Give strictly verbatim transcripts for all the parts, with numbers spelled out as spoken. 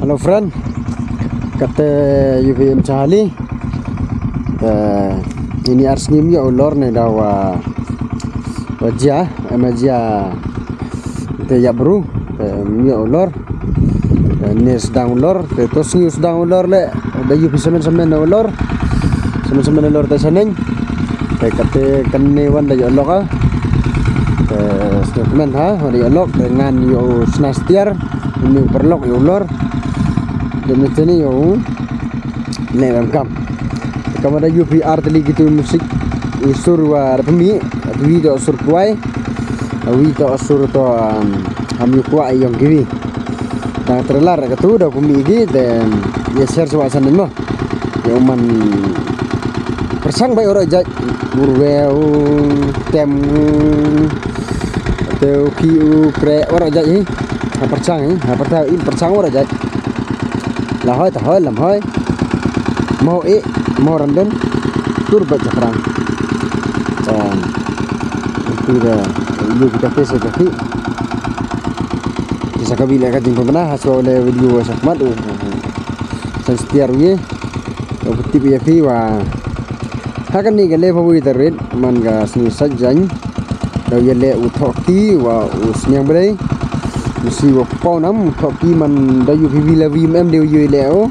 Hello friend, kate U P M Chahali. Te ini ar sngi ym yoh u lor ne da wa, wa jia, em jia te ya bru, te ym yoh u lor. Te ne sdang u lor, te to sngi u sdang u lor le, da U P semen semen u lor. Semen semen u lor te saneng. Te kate kane wan da yoh lok a. Te statement ha, wan da yoh lok, te ngan yoh u sna stiar. Ni paralok yow lor. Dep ni teni yow. Ne bam kam. Kam da U P R teli kitu musik. I sur wa da pemi. Wi da sur kwai. Wi da sur to, um, ham yu kwai yong kiwi. Da trailer katu da pemi ki de. Ye share swa san mo. Yow man persang bai ora jai. Urwe u tem u. Te u ki u kre ora jai hi. Ha pyrchang hi, ha pyrchang, i pyrchang ora jai. La hoi, ta hoi, lam hoi. Mo e, mo randen. Tur ba chakrang. Em, tu da, yu kita pesa ka ki. Kisa ka bila ka jingpynbna, ha so le video wa sakmat, u, u, u. San stiar u ye. Ka putip ya phi wa. Ha kani ka le phawi tarik, man ka sngi Saitjaiñ. Da u ya le u Thoki wa u Sniang Blei. Masi wa pau nam u Thoki man da U P V la V M de u ya le o.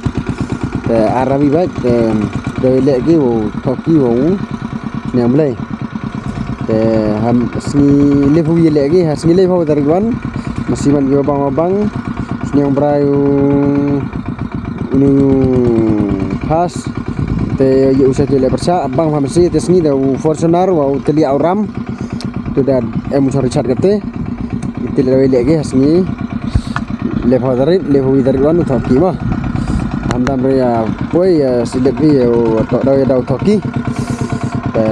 Te arabi ba, te da u ya le ki wa u Thoki wa u Sniang Blei. Te ham sngi le phawi ya le ki, ha sngi le phawi tarik wan. Masi man ki wa bang wa bang. Sniang Brai u Uni u Has, te ya u sa te le pyrsa, bang pha masi, te sngi da u Fortuner, wa u teli au ram, tu da em u sa Richard kate, te le le ke sngi, le phaw tarik, le phaw tarik wan u Thoki ma. Hamdam re ya poi, ya silep hi, ya u to da ya da u Thoki, te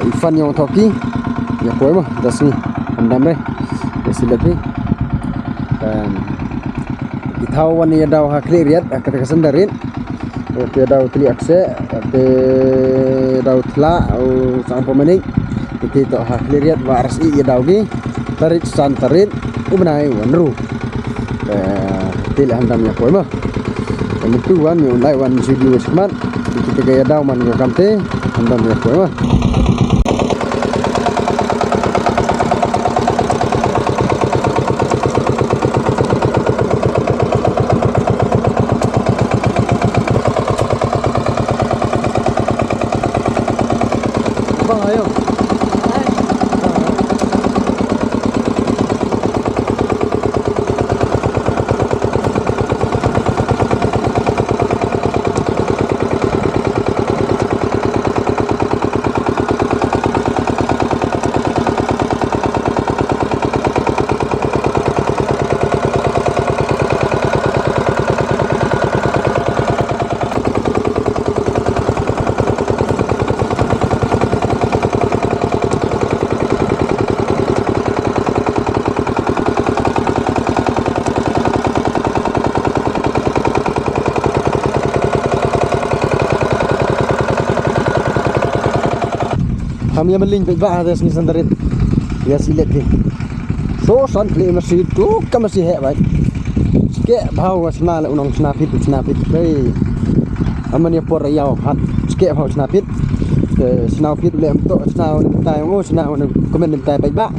ifan yong Thoki, ya poi ma, da sngi, hamdam re, ya silep hi, te Ki thaw wan ya daw ha Khliehriat, ha kata ka Sandarit. Te daw teli akse, te daw tla, u sang pamanik. Te to ha Khliehriat wa arsi ya daw ki. Tarik san tarik, u bnai wan ru. Te le handam ya poi ma. Te tu wan, yu lai wan si du skmat. Kita ka ya daw man ka kamte, handam ya poi ma. Ham ya maling peit ba ha da sngi Sandarit. Ya silet ki. So san kli masi tu ka masi he bai. Ske bhau wa sna le unong sna pit sna pit bai. Aman ya por ya hat. Ske bhau sna pit. Sna pit le am to sna un tai ngo sna un komen tai bai ba.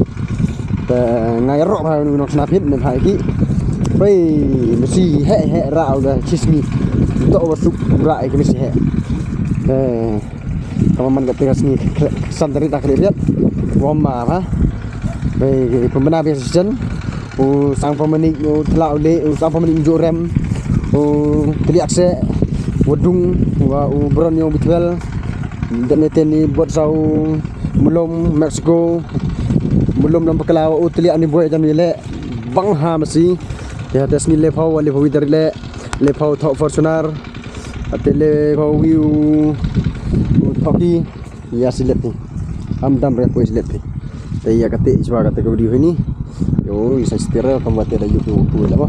Te ngai ro bhau unong sna pit ne bhai ki. Bai masi he he ra u da chismi. To wa suk ra ki masi he. Te Kama man ka tira sngi Sandarit ha Khliehriat. Wom ma ha. Bei pembena bi season. U sang pamanik, u tla u le, u sang pamanik ju rem. U teli akse. Wadung, wa u bron yong bitwel. Dep ne teni bot sa u Mulom Mexico. Mulom nam pakla u teli ani boy jam le. Bang ha masi. Ya da sngi le phaw, le phaw wi tarik le. Le phaw thok Fortuner. Ate le phaw wi u, u Thoki, ya silet ni. Hamdam re poi silet ni. Te ya kate iswa kate ka video hini. Yo, isa sitira kam kate da yu tu la ba.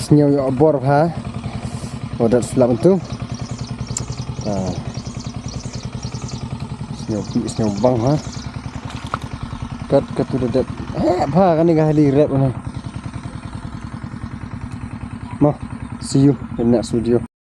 Sñiaw yoh bor bha. Wa dat slap tu. Ah. Sñiaw pi, sñiaw bang ha. Kat, kat tu da dat. Eh, bha kani ka hali rep na. Ma, see you in next video.